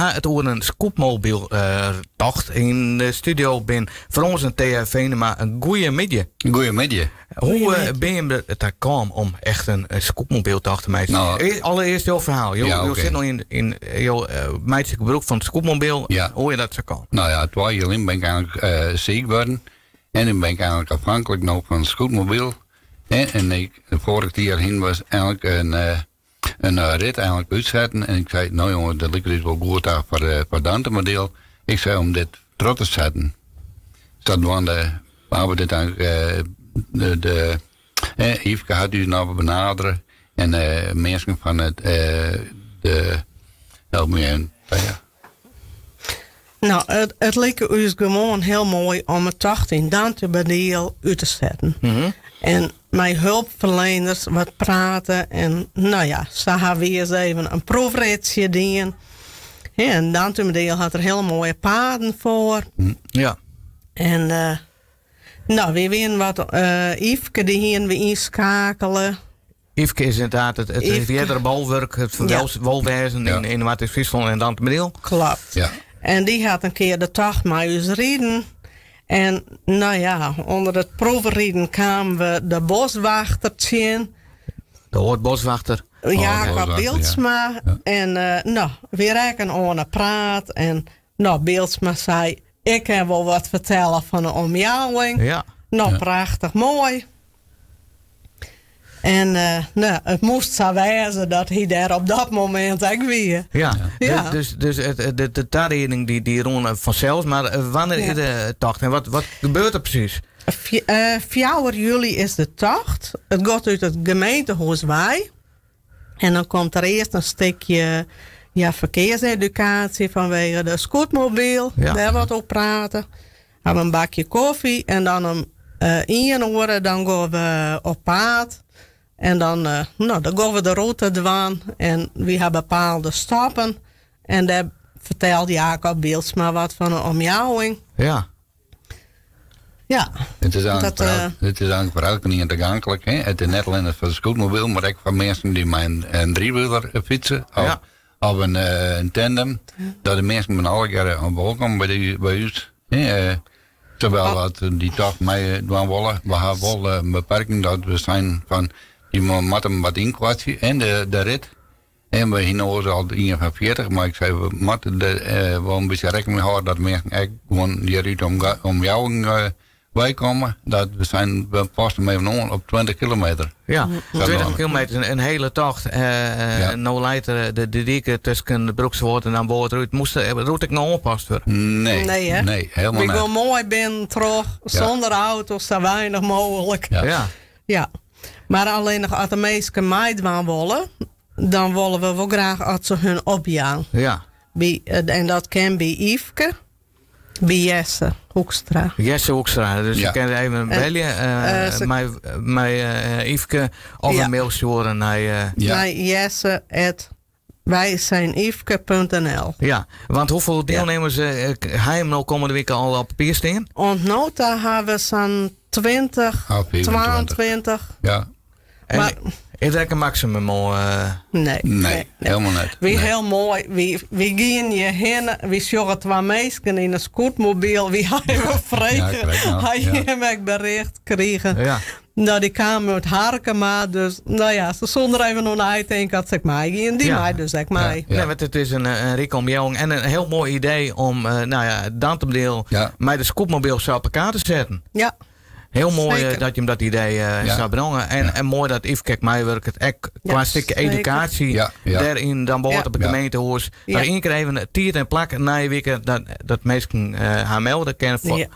ha it oer in scootmobieltocht. Yn de studio bin Frans en Thea Venema. In goeiemiddei. Goeiemiddei. Hoe binne jim der kaam om echt in scootmobieltocht te meitsjen? Nou, Allereerst jo ferhaal. Jo, Ja, jo oké. sitte no yn jo meitsje gebrûk fan it scootmobiel. Ja. Hoe is dat sa kaam? Nou ja, 2 jaar lyn bin ik eigentlik siik wurden. En dan bin ik eigentlik afhanklik no fan it scootmobiel. En ik, foarich jier hin was eigentlik in rit eigentlik útsetten. En ik sei, nou jongen, dat liket ús wol goed ta foar Dantumadiel. Ik sei om dit troch te setten. Sadwaande hawwe we dit eigentlik, de Yfke hat ús noch benadere. En minsken fan it, de, help my even, ja. Nou, it like ús gewoan hiel moai om 'e tocht yn Dantumadiel út te setten. En mei hulpferleners wat prate. En nou ja, sa hawwe wy ris even in proefritsje dien. En Dantumadiel hat der hiele moaie paden foar. En nou, wy wienen wat, Yfke, dy hienen we ynskeakele. Yfke is ynderdaad it Yfke. eardere bolwurk, it wolwêzen yn Noardeast-Fryslân en Dantumadiel. Klopt. En dy hat in kear de tocht mei ús riden. En nou ja, ûnder it proefriden kamen we de boswachter tsjin. De oard boswachter. Jacob Oh, de boswachter, ja. Beeldsma. En nou, wy rekken oan 'e praat. En nou, Beeldsma sei, ik kin wol wat fertelle fan de omjouwing. Nou, prachtich moai. En nou, it moast sa wêze dat hy dêr op dat momint ek wie. Dus de tarieding dy rûn fansels, mar wannear is de tocht en wat gebeurt der presys? 4 july is de tocht. It giet út it gemeentehûs wei. En dan komt der earst in stikje, ja, ferkearsedukaasje fanwege de scootmobiel. Dêr wat oer prate. Hawwe we in bakje kofje en dan om ien oere dan gean we op paad. En dan, nou, dan gean we de rûte dwaan. En wy hawwe bepaalde stappen. En dêr fertelt Jacob Beeldsma wat fan de omjouwing. It is eigentlik Dat, het is eigentlik foar elkenien tagonklik, hè? It is net allinnich foar de scootmobiel, mar ek foar minsken dy't mei in driewieler fytse of in tandem. Dat de minsken binne allegearre wolkom by ús. Hè? Terwyl dat dy tocht mei dwaan wolle. We hawwe wol in beperking dat we seinen fan dy moatte him wat ynkoartsje en de rit. En we hiene oars al ien fan 40, mar ik sei, we moatte der wol in bytsje rekken mei hâlde dat minsken ek gewoan hjir út de omjouwing weikomme. Dat we seinen, we passen hem even oan op 20 kilometer. Ja, Dat 20 wel. kilometer is een hele tocht. No leit der de dyk tusken de Broeksterwâld en Damwâld derút. Moast de rûte ek noch oanpast wurde? Nee, Nee, hè? nee, helemaal Wy net. gean moai binnen troch, sûnder auto's, sa weinich mooglik. Ja. Mar allinnich as de minsken meidwaan wolle, dan wolle we wol graach dat se hun opjaan. En dat kin by Yfke, by Jesse Hoekstra. Jesse Hoekstra, dus je kin even belje mei Yfke of in mail stjoere nei Nei jesse at wij zijn yfke punt N L. Ja, want hoefolle dielnimmers ha jim no kommende wike al op papier stean? Oant no ta hawwe we sa'n 20, Ah, 25. 22. En Maar is der ek in maksimum al? Nee, Nee, nee, nee. helemaal net. Wie Nee. hiel moai. Wy gean hjir hinne. Wy sjogge twa minsken yn in scootmobiel. Wy hawwe Ja, frege. krekt noch, Hy ja. him ek bericht krigen. Nou, dy kamen út Harkema, dus nou ja, se soenen der even oan neitinke dat se ek meigien. Dy mei dus ek mei. Nee, want it is in rike omjouwing en in hiel moai idee om nou ja, Dantumadiel mei de scootmobiel sa op elkoar te setten. Hiel moai, dat jim dat idee sa bringe. En moai dat Yfke ek meiwurket, ek kwa stikje edukaasje dêryn dan behoort op it gemeentehûs. Mar ien kear even tiid en plak nije wike dat minsken har melde kinne foar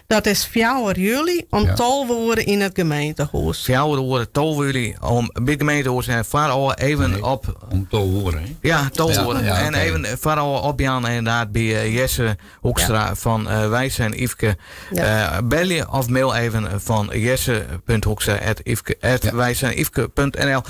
Dat is 4 july om 12 oere yn it gemeentehûs. 4 oere, 12 july om by it gemeentehûs en foarôf even Nee, op om 12 oere, hè? Ja, 12 oere. En even foarôf opjaan inderdaad by Jesse Hoekstra fan Wij zijn Yfke. Belje of mail even fan jesse punt hoekstra at yfke, at wij zijn yfke punt N L.